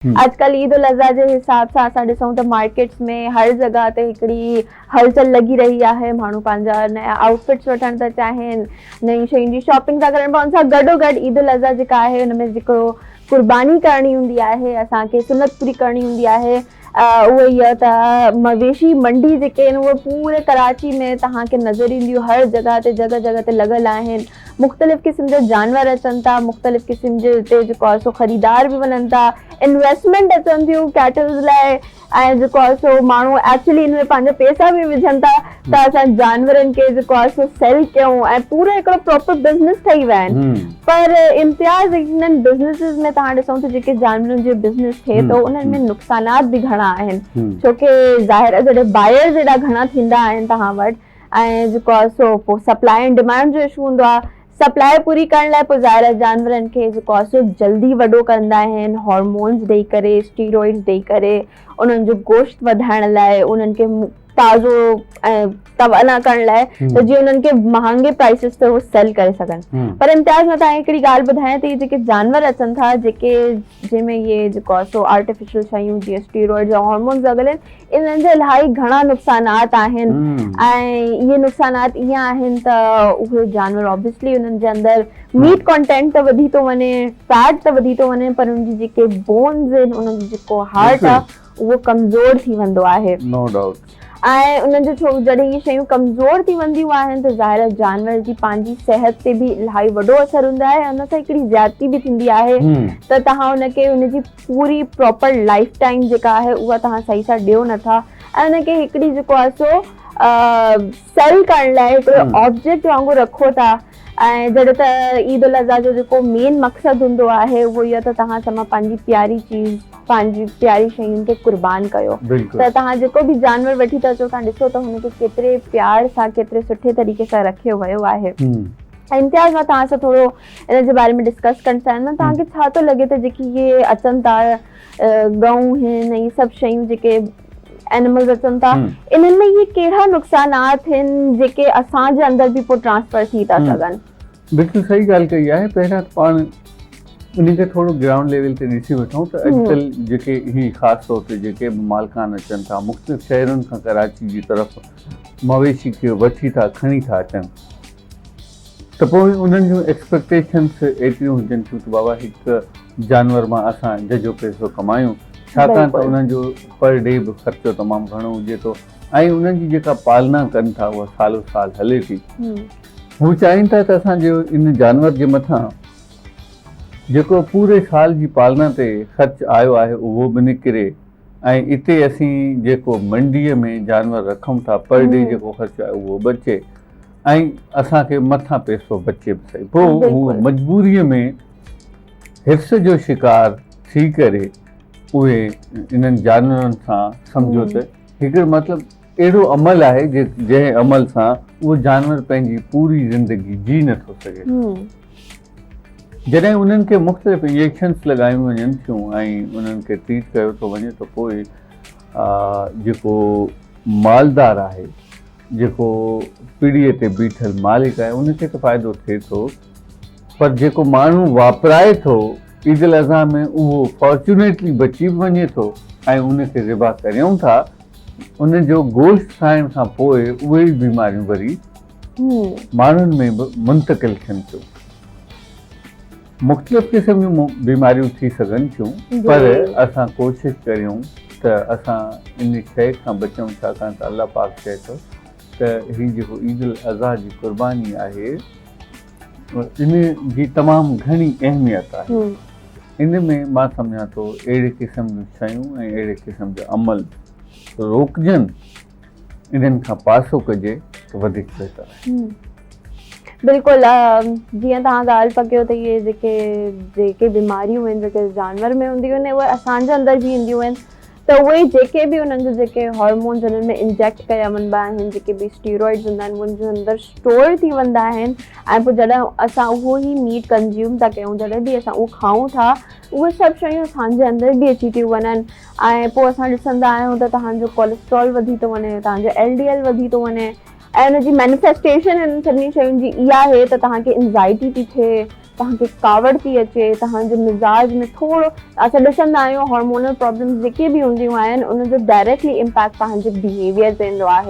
اڄڪلهه عيد الاضحيٰ جي حساب سان اسان ڏسون ته مارڪيٽس ۾ هر جڳهه تي هڪڙي هلچل لڳي رهي آهي ماڻهو پنهنجا نيا آئوٽ فٽس وٺڻ ٿا چاهين نيون شين جي شاپنگ ٿا ڪرن پر ان سان گڏو گڏ عيد الاضحيٰ جيڪا آهي ان ۾ جيڪو قرباني ڪرڻي هوندي آهي اسان کي سنت پوري ڪرڻي هوندي آهي اهو ئي ته مويشي منڊي جيڪي آهن اهي پوري ڪراچي ۾ توهان کي نظر اينديون هر جڳهه تي جڳهه جڳهه تي لڳل آهن مختلف قسم جا جانور اچن ٿا مختلف قسم جي اتي جيڪو آهي سو خريدار به وڃن ٿا انويسٽمينٽ اچن ٿيون ڪيٽلز لاء ۽ جيڪو آهي سو ماڻهو ايڪچولي ان ۾ پنهنجا پيسا به وجهن ٿا ته اسان جانورن کي جيڪو آهي سو سيل ڪيون ۽ پورو هڪڙو پراپر بزنس ٺهي ويا آهن پر امتياز انهن بزنسز ۾ توهان ڏسون ته جيڪي جانورن جو بزنس ٿئي ٿو انهن ۾ نقصانات به گهڻا آهن ڇو ڪي ظاهر آهي جڏهن بائرز ايڏا گهڻا ٿيندا آهن توهان وٽ ۽ جيڪو آهي سو پوء سپلاء ۽ ڊمانڊ جو اشو هوندو آهي سپلاء پوري ڪرڻ لاء پوء ظاهر آهي جانورن کي جيڪو آهي سو جلدي وڏو ڪندا آهن هارمونز ڏئي ڪري اسٽيرائڊز ڏئي ڪري انهن جو گوشت وڌائڻ لاء انهن کي تازو ۽ توانا ڪرڻ لاء ته جيئن انهن کي مهانگي پرائسز تي هو سيل ڪري سگهن پر امتياز مان توهان کي هڪڙي ڳالهه ٻڌايان ته جيڪي جانور اچن ٿا جيڪي جنهن ۾ اهي جيڪو آهي سو آرٽيفيشل شيون جيئن اسٽيرائڊز يا هارمونز لڳل آهن انهن جا الاهي گهڻا نقصانات آهن ۽ اهي نقصانات ائين آهن ته اهي جانور آبويسلي انهن جي اندر ميٽ ڪانٽينٽ ته وڌي ٿو وڃي فيٽ ته وڌي ٿو وڃي پر انهن جي جيڪي بونز آهن انهن جو جيڪو هارٽ آهي اهو ڪمزور ٿي ويندو آهي نو ڊائوٽ ۽ انهن جو ڇو جڏهن اهي شيون ڪمزور ٿي وينديون آهن ته ظاهر آهي جانور جي پنهنجي صحت تي به الاهي وڏو اثر هوندو آهي ان سان هڪڙي زيادتي به ٿيندي آهي ته توهان ان کي ان جي پوري پراپر لائف ٽائيم جيڪا آهي اها توهان صحيح سان ڏيو نٿا ۽ ان کي هڪڙي جيڪو آهي سو سيل ڪرڻ لاء هڪڙو آبجيڪٽ وانگر رکو ٿا ۽ جڏهن ته عيد الاضحيٰ جو جيڪو مين مقصد هوندو آهي اهو اهو ته توهان سما پنهنجي پياري چيز پنهنجي پياري شين کي قربان ڪيو ته توهان جيڪو به جانور وٺي ٿا اچو توهان ڏسو ته هن کي ڪيتري پيار سان ڪيتري سٺي طريقي سان رکيو ويو آهي امتياز مان توهان سان ٿورو ان جي باري ۾ ڊسڪس ڪرڻ چاهيندم توهان کي ڇا ٿو لڳي ته جيڪي اهي اچن ٿا ڳئون هن ۽ سڀ شيون جيڪي اينيملز اچن ٿا انهن ۾ اهي ڪهڙا نقصانات آهن جيڪي اسان جي اندر به پوء ٽرانسفر ٿي ٿا سگهن. بلڪل صحيح ڳالهه ڪئي آهي پهريان ته پاڻ ان کي ٿورو گرائونڊ ليول تي ڏسي وٺون ته اڄڪلهه جيڪي هي خاص طور تي جيڪي به مالڪان اچن ٿا مختلف شهرن کان ڪراچي جي طرف مويشي کي وٺي ٿا کڻي ٿا اچن ته پوء انهن جون ايڪسپيڪٽيشنس ايتريون هجن ٿيون ته بابا هڪ جانور مان اسان جهجهو پئسو ڪمايون ڇاڪاڻ ته انهن جو پر ڊي به خرچو تمام گهڻو هجي ٿو ۽ انهن جي جيڪا پالنا ڪن ٿا اها سالو سال هلي ٿي هو چاهين ٿا ته اسان جو ان جانور جي مٿان جيڪو پوري سال جي پالنا تي خرچ آيو آهي اهو به نڪري ۽ اتي اسين جيڪو منڊيء ۾ جانور رکون ٿا پر ڊي جيڪو خرچ آهي اهو بچي ۽ اسان کي مٿان پئسو بچي به سهي. پوء هو مجبوريء ۾ حرص جو شڪار ٿي ڪري اهي انهن جانورن سان سمجهو ته هڪڙو مطلب اهڙو عمل آهي جنهن عمل سان اهو جانور پنهنجي پوري زندگي جي نٿو سگهي. جڏهن انهن کي مختلف انجيڪشنس لڳايون وڃن ٿيون ۽ انهن کي ٽريٽ ڪيو ٿو وڃي ته پوء جيڪو مالدار آهي جيڪو پيڙهيء تي بيٺل مالڪ آهي ان کي ته فائدو ٿئي ٿو پر جيڪو ماڻهو واپرائي ٿو عيد الاضحيٰ ۾ اهو فارچونيٽلي بچي به وڃي ٿو ۽ ان کي ذبح ڪريون ٿا ان جو گوشت کائڻ کان پوء اهي ئي بيماريون وري ماڻهن ۾ به منتقل ٿين ٿيون. مختلف قسم جون بيماريون ٿي سگهن ٿيون پر اسان ڪوشش ڪريون ته اسان ان شيء کان بچون ڇاڪاڻ ته الله پاڪ چئي ٿو ته هي جيڪو عيد الاضحيٰ جي قرباني آهي ان جي تمام گهڻي اهميت آهي ان ۾ مان سمجهان ٿو اهڙي قسم جون شيون ۽ اهڙي قسم جا عمل روڪجن انهن کان پاسو ڪجي ته وڌيڪ بهتر آهي. بلڪل جيئن توهان ڳالهه پيا ڪيو ته اهي جيڪي جيڪي بيماريون آهن جيڪي جانور ۾ هونديون آهن اهي اسان جي اندر به اينديون آهن ته اهي جيڪي به انهن جو جيڪي هارمونز انهن ۾ انجيڪٽ ڪيا وڃبا آهن جيڪي به اسٽيرائڊز هوندا آهن انهن جي اندر اسٽور ٿي ويندا آهن ۽ پوء جڏهن اسان اهو ئي ميٽ ڪنزيوم ٿا ڪيون جڏهن به اسان اهو کائون ٿا اهي سڀ شيون اسان جي اندر به اچي ٿيون وڃن ۽ پوء اسان ڏسندا آهيون ته توهان جو ڪوليسٽرول وڌي ٿو وڃي توهان جو ايل ڊي ايل وڌي ٿو وڃي ۽ ان جي مينيفيسٽيشن انهن سڀني شين جي اها آهي ته توهان کي انزائٽي ٿي ٿئي، توهان کي ڪاوڙ ٿي اچي، توهان جي مزاج ۾ ٿورو اسان ڏسندا آهيون هارمونل پرابلمز جيڪي به هونديون آهن ان جو ڊائريڪٽلي امپيڪٽ پنهنجي بيهيويئر تي ايندو آهي.